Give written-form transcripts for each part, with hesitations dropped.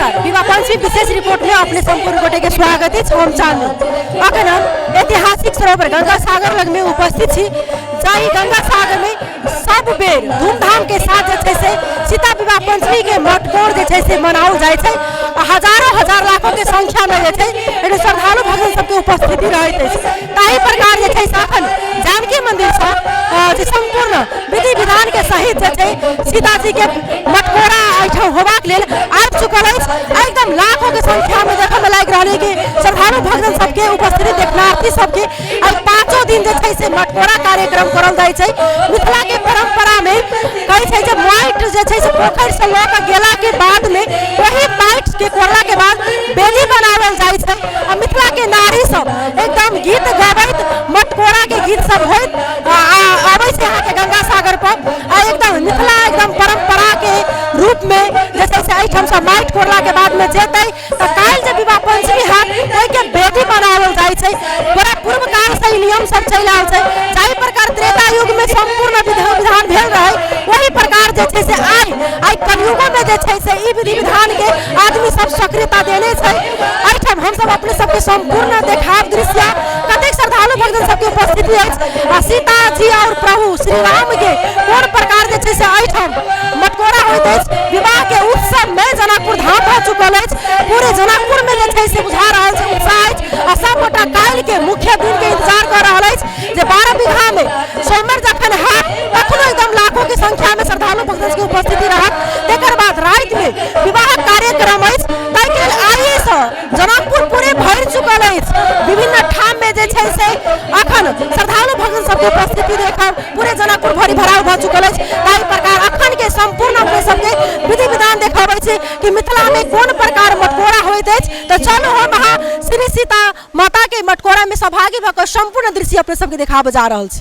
नमस्कार, विवाह पंचमी विशेष रिपोर्ट में अपने संपूर्ण गोटे के स्वागत अछि। हम चांदनी अखन हम ऐतिहासिक सरोवर गंगा सागर लग में उपस्थित छी, जाहि गंगा सागर में सब बेर धूमधाम के साथ जे छै से सीता विवाह पंचमी के मटकोर जे छै से मनाओल जाइ छै आ हजारों हजार लाखों के संख्या में जे छै एहिमे श्रद्धालु भक्त सबके उपस्थिति रहैत अछि। ताहि प्रकार जे छै से अखन जानकी मंदिर सँ जे संपूर्ण विधि विधान के सहित जे छै सीता जी के मटकोरा एहिठाम होबाक लेल आबि चुकल अछि। एकदम लाखों के संख्या में देखऽ में लागि रहल कि श्रद्धालु भक्तजन सबके उपस्थिति देखनार्थी सबके। आ पांचों दिन जे छै से मटकोरा कार्यक्रम करल जाइ छै। मिथिला के परंपरा में कहै छै जे माटि जे छै से पोखरि से लऽ कऽ गेला के बाद में वही माटि के कोरला के बाद बेली बनावल जाइ छै आ मिथिला के नारी सब एकदम गीत गबैत मटकोरा के गीत सब होइत आबै छै अहाँके गंगा सागर पर आ एकदम मिथिला एकदम परंपरा के रूप में जे छै से एहिठाम से माटि कोरला के बाद में जेतै तऽ काल्हि जे विवाह पंचमी हैत ओहिके बेदी बनाओल जाइ छै। बड़ा पूर्व काल से ई नियम सब चलि आयल छै। जाहि प्रकार त्रेता युग में संपूर्ण विधि विधान भेल रहै ओही प्रकार जे छै से आइ आइ कलयुगो में जे छै से ई विधि विधान के आदमी सब सक्रियता देने छै। एहिठाम हमसब अपने सबके संपूर्ण देखाब दृश्य कतेक श्रद्धालु भक्तजन सबके उपस्थिति अछि आ सीता जी और प्रभु श्री राम के कोन प्रकार जे छै से एहिठाम मटकोरा होइत अछि। विवाह के उत्सव में जनकपुर धाम भऽ चुकल अछि। पूरे जनकपुर में जे छै से बुझा रहल छै उत्साह अछि आ सब गोटा काल्हि के मुख्य दिन के इंतजार कऽ रहल अछि जे 12 बीघा में सोमवार जखन हैत तखनो एकदम लाखों के संख्या में श्रद्धालु भक्तजन के उपस्थिति रहत। तकर बाद राति में विवाह कार्यक्रम अछि, ताहि के लेल आइए सँ जनकपुर पूरे भरि चुकल अछि। विभिन्न ठाम में जे छै से अखन श्रद्धालु भक्तजन सबके उपस्थिति देखब पूरे जनकपुर भरि भराव भऽ चुकल अछि। ताहि प्रकार अखन के संपूर्ण अपने सबके विधि विधान देखाबै छी कि मिथिला में कोन प्रकार मटकोरा होइत अछि। तऽ चलू हम अहाँ श्री सीता माता के मटकोरा में सहभागी भऽ कऽ संपूर्ण दृश्य अपने सबके देखाबऽ जा रहल छी।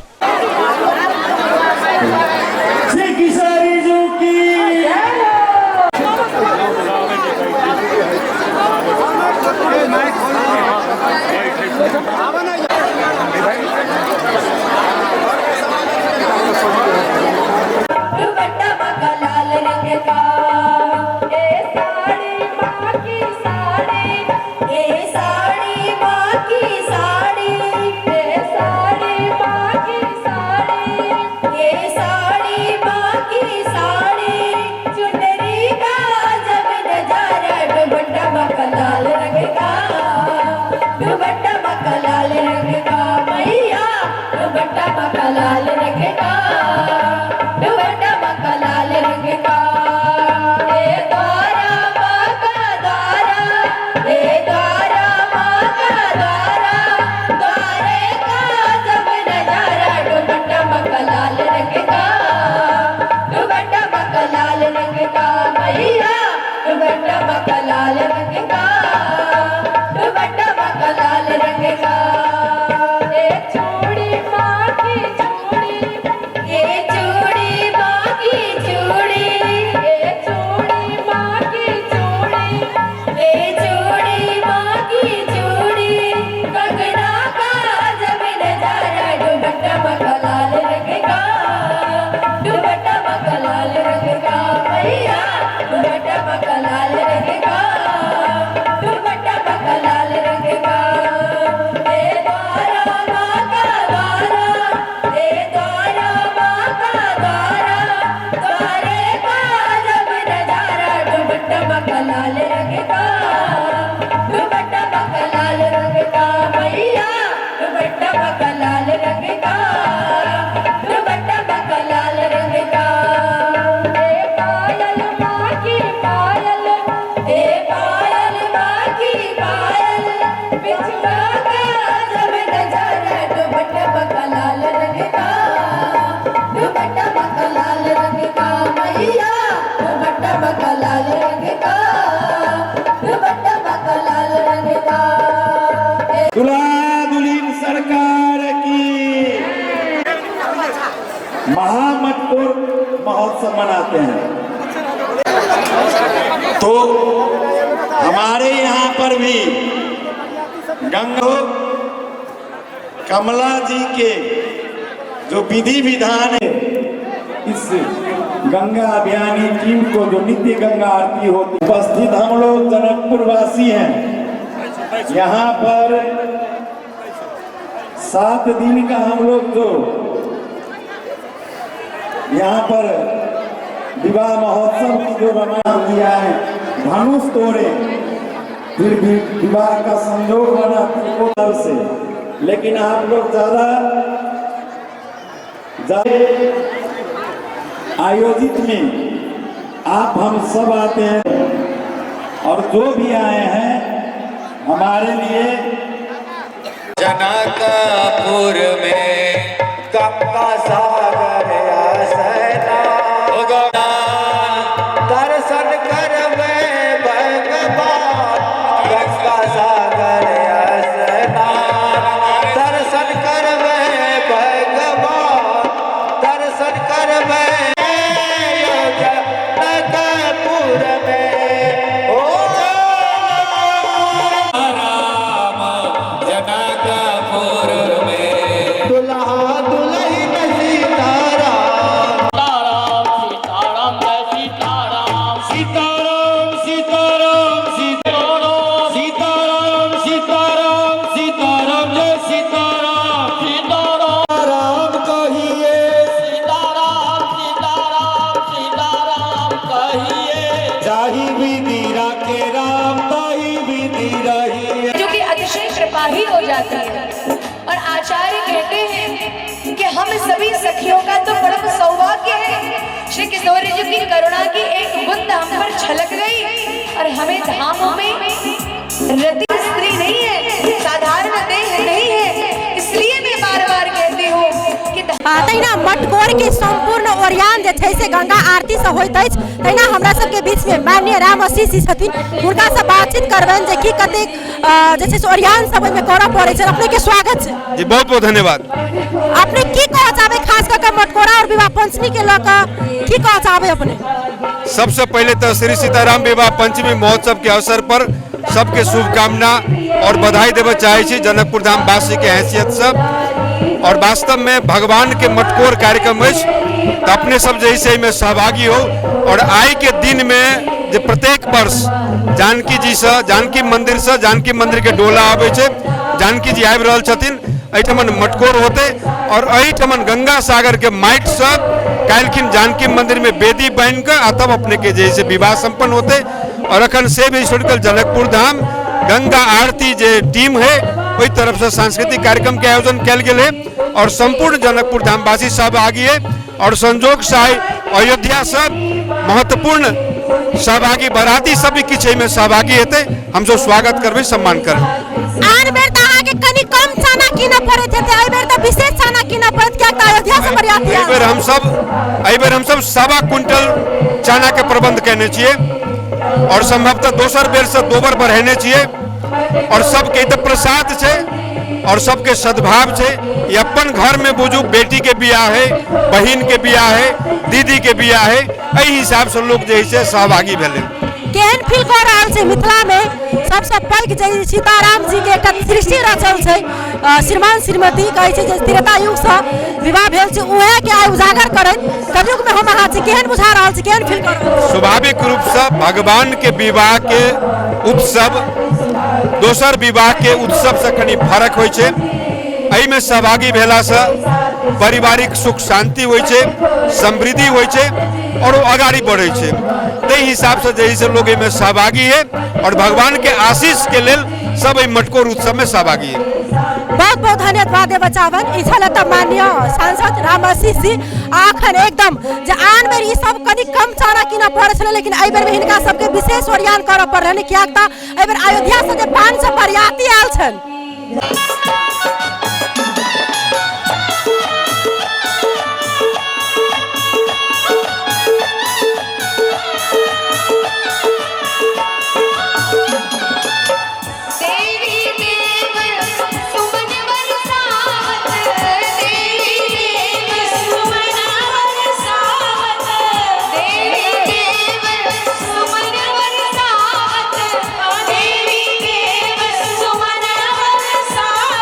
श्री किशोरी जी की। दुपट्टा माँ लाल रंग का, ए साड़ी माँ की साड़ी, ए साड़ी माँ की साड़ी, ए साड़ी माँ की साड़ी, ए साड़ी माँ की साड़ी, चुनरी का जब नजारा, दुपट्टा माँ का लाल रंग का, दुपट्टा माँ का लाल रंग का, मैया दुपट्टा माँ का लाल रंग का, दुपट्टा माँ का लाल रंग का, ए द्वारा माँ का द्वारा, ए द्वारा माँ का द्वारा, द्वारे का जब नजारा, दुपट्टा माँ का लाल रंग का, दुपट्टा माँ का लाल रंग का, मैया दुपट्टा माँ का लाल रंग का, दुपट्टा माँ का लाल रंग का, ए चूड़ी माँ की चूड़ी, ए चूड़ी माँ की चूड़ी, ए चूड़ी माँ की चूड़ी, ए चूड़ी माँ की चूड़ी, कंगना का जब नजारा, दुपट्टा माँ का लाल रंग का, दुपट्टा माँ का लाल रंग का, मैया दुपट्टा माँ का लाल रंग का, दुपट्टा माँ का लाल रंग का, ए द्वारा माँ का द्वारा, ए द्वारा माँ का द्वारा, द्वारे का जब नजारा, दुपट्टा माँ का लाल रंग का, दुपट्टा माँ का लाल रंग का, मैया दुपट्टा माँ का लाल रंग का, दुपट्टा माँ का लाल रंग का, ए पायल माँ की पायल, ए पायल माँ की पायल, बिछुआ का जब नजारा, दुपट्टा माँ का लाल रंग का, दुपट्टा माँ का लाल रंग का, मैया दुपट्टा माँ का लाल रंग का, दुपट्टा माँ का लाल रंग का। दुल्हा दुल्हन सरकार की महामटकोर महोत्सव मनाते हैं। तो हमारे यहाँ पर भी गंगा कमला जी के जो विधि विधान है, इस गंगा अभियानी टीम को जो नित्य गंगा आरती होती, उपस्थित हम लोग जनकपुरवासी हैं। यहाँ पर 7 दिन का हम लोग जो यहाँ पर विवाह महोत्सव की जो रामायण किया है, धनुष तोड़े, फिर भी विवाह का संजोग बना त्रिकोण से। लेकिन आप लोग ज्यादा आयोजित में आप हम सब आते हैं और जो भी आए हैं हमारे लिए। जनकपुर में गंगा सागर दर्शन करवे भगवान, गंगा सागर स्नान दर्शन करवे भगवान, दर्शन करवे जनकपुर में। ओ राम जनकपुर में दुल्हा दुल्हन सीताराम, सीताराम सीताराम सीताराम सीताराम सीताराम सीताराम सीताराम जय सीताराम, सीताराम राम कहिए, सीताराम सीताराम सीताराम कहिए, जाहि विधि राखे राम ताहि विधि रहिए। जो कि अतिशय कृपा ही हो जाती है। और आचार्य कहते हैं कि हम सभी सखियों का तो परम सौभाग्य है, श्री किशोरी जी की करुणा की एक बूंद हम पर छलक गई और हमें धामों में रति स्त्री नहीं है, साधारण देह नहीं है। इसलिए मैं बार बार कहती हूँ कि तहिना मटकोर के सम्पूर्ण ओरियान जे छै से गंगा आरती से होइत अछि। तहिना हमरा सबके बीच में माननीय राम आशीष जी छथिन, हुनका से बातचीत करबनि जे की कतेक जे छै से ओरियान सब ओहिमे करऽ पड़ै छै। अपने के स्वागत छै जी, बहुत बहुत धन्यवाद। अपने की कहऽ चाहबै खास कऽ के मटकोरा और विवाह पंचमी के लऽ कऽ की कहऽ चाहबै अपने? सबसे पहले तो श्री सीताराम विवाह पंचमी महोत्सव के अवसर पर सबके शुभकामना और बधाई देवे चाहे छी जनकपुर धाम वासी के हैसियत से। और वास्तव में भगवान के मटकोर कार्यक्रम अछि तो अपने सब जैसे एहिमे सहभागी हो। और आइ के दिन में जे प्रत्येक वर्ष जानकी जी से जानकी मंदिर से जानकी मंदिर के डोला आबै छै, जानकी जी आबि रहल छथिन, एहिठमन मटकोर होते और एहिठमन गंगा सागर के माटि से काल्हिखिन जानकी मंदिर में वेदी बनि कऽ आ तब अपने के जे से विवाह संपन्न होते। और अखन से भी हिस्टोरिकल जनकपुर धाम गंगा आरती जे टीम है ओहि तरफ से सांस्कृतिक कार्यक्रम के आयोजन कयल गेल है और संपूर्ण जनकपुर धामवासी सहभागी है। और संजोग से आइ अयोध्या से महत्वपूर्ण सहभागी बराती सब भी किछु एहिमे सहभागी हेतै, हमसब स्वागत करबै, सम्मान करबै। आन बेर तऽ अहाँके कनि कम चना कीनऽ पड़ैत हेतै, एहि बेर तऽ विशेष चना कीनऽ पड़त किएक तऽ अयोध्या से बरियाती आयल। एहि बेर हमसब 1.25 क्विंटल चना के प्रबंध केने छियै और संभवतः दोसर बेर से दोबर बढ़ेने छियै। और सबके तऽ प्रसाद छै और सबके सद्भाव छै। ई अपन घर में बुझू बेटी के बियाह है, बहिन के बियाह है, दीदी के बियाह है, एहि हिसाब से लोग जे है सहभागी भेलै। केहन फील कऽ रहल छै मिथिला में सबसे पैघ जे सीताराम जी के एकटा सृष्टि रचल छै, श्रीमान श्रीमती कहै छै जे त्रेता युग से विवाह भेल छै, उएह के आइ उजागर करैत कलयुग में हम अहाँ छी, केहन बुझा रहल छै, केहन फील कऽ रहल छै? स्वाभाविक रूप से भगवान के विवाह के उत्सव दोसर विवाह के उत्सव से कनि फरक होइ छै। एहिमे सहभागी भेला से पारिवारिक सुख शांति होइ छै, समृद्धि होइ छै और ओ अगाड़ी बढ़ै छै। ताहि हिसाब से जे से लोग एहिमे सहभागी है और भगवान के आशीष के लेल सब एहि मटकोर उत्सव में सहभागी है। बहुत बहुत धन्यवाद देबऽ चाहबनि। ई छल एतऽ माननीय सांसद राम आशीष जी। आ अखन एकदम जे आन बेर ई सब कनि कम चारा कीनऽ पड़ै छलै, लेकिन एहि बेर हिनका सबके विशेष ओरियान करऽ पड़लनि किएक तऽ एहि बेर अयोध्या से जे 500 बरियाती आयल छनि। देवी देव सुमन बरसावत, देवी देव सुमन बरसावत, देवी देव सुमन बरसावत, देवी देव सुमन बरसावत।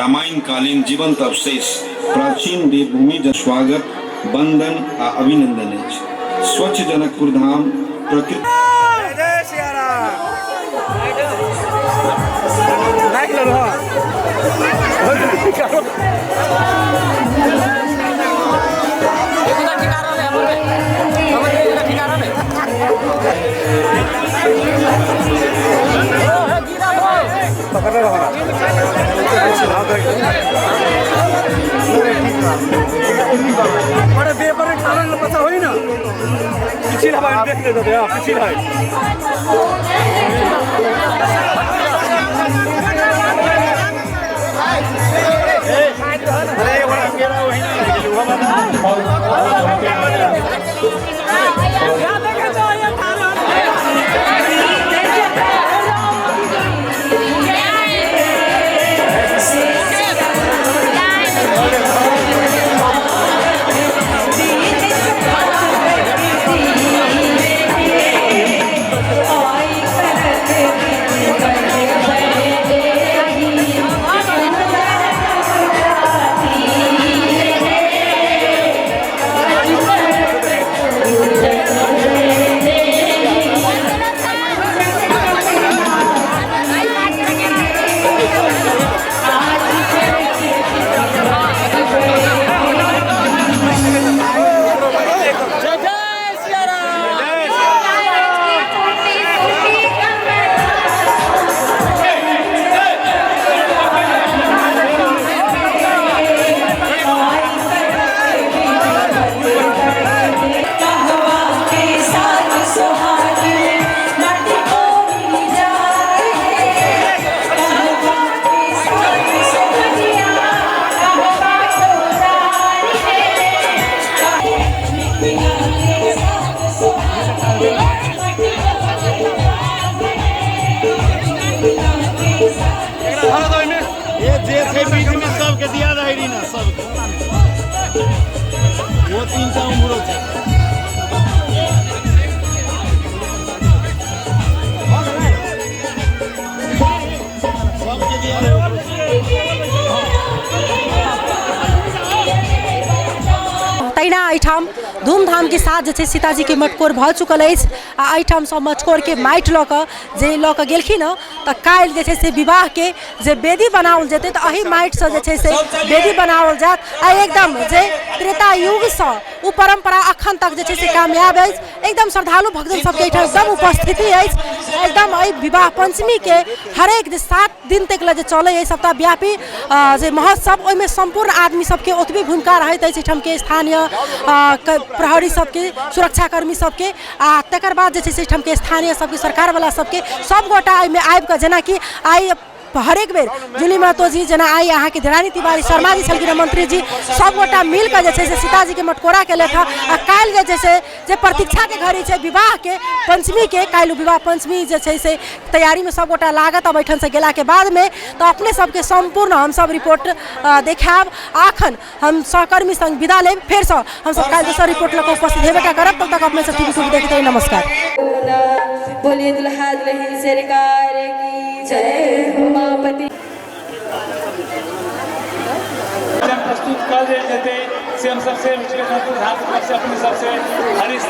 रामायण कालीन जीवंत अवशेष प्राचीन देवभूमि स्वागत, वंदन आ अभिनंदन अछि। स्वच्छ जनकपुर धाम प्रकृति तहिना एहिठाम धूमधामके साथ जे छै सीताजीके मटकोर भऽ चुकल अछि आ एहिठाम सब मटकोरके माटि लऽ कऽ जे लऽ कऽ गेलखिन हँ तऽ काल्हि जे छै से विवाहके जे वेदी बनाओल जेतै तऽ एहि माटिसँ जे छै से वेदी बनाओल जायत आ एकदम जे त्रेता युगसँ ओ परम्परा अखन तक जे छै से कामयाब अछि। एकदम श्रद्धालु भक्तजन सबके एहिठाम एकदम उपस्थिति अछि। एकदम एहि विवाह पञ्चमीके हरेक जे 7 दिन तक लए जे चलै अछि सप्ताहव्यापी जे महोत्सव, ओहिमे सम्पूर्ण आदमी सबके ओतबे भूमिका रहैत अछि एहिठामके स्थानीय प्रहरी सबके, सुरक्षाकर्मी सबके आ तकर बाद जे छै से एहिठामके स्थानीय सबके, सरकारवला सबके, सब गोटा एहिमे आबिकऽ जेनाकि आइ हरेक बेर जूली महतो जी, जेना आइ अहाँके रानी तिवारी शर्मा जी छलखिन, मंत्री जी, सब गोटा मिल कऽ जे छै से सीताजीके मटकोरा केलथि हँ आ काल्हि जे छै से जे प्रतीक्षाके घड़ी छै विवाहके पञ्चमीके, काल्हि विवाह पञ्चमी जे छै से तैयारीमे सब गोटा लागत। अब एहिठामसँ गेलाके बादमे तऽ अपने सबके सम्पूर्ण हमसब रिपोर्ट देखायब। अखन हम सहकर्मी संग विदा लेब, फेरसँ हमसब काल्हि दोसर रिपोर्ट लऽ कऽ उपस्थित हेबे टा करब। तब तक अपने सब टीवी टूवी देखैत रही। नमस्कार। बोलिए दुल्हा दुल्हन सरकार की जय, उमापति। प्रस्तुत कऽ देल जेतै से हम सबसे जनकपुर धाम के तरफ से अपने सबसे हरीश।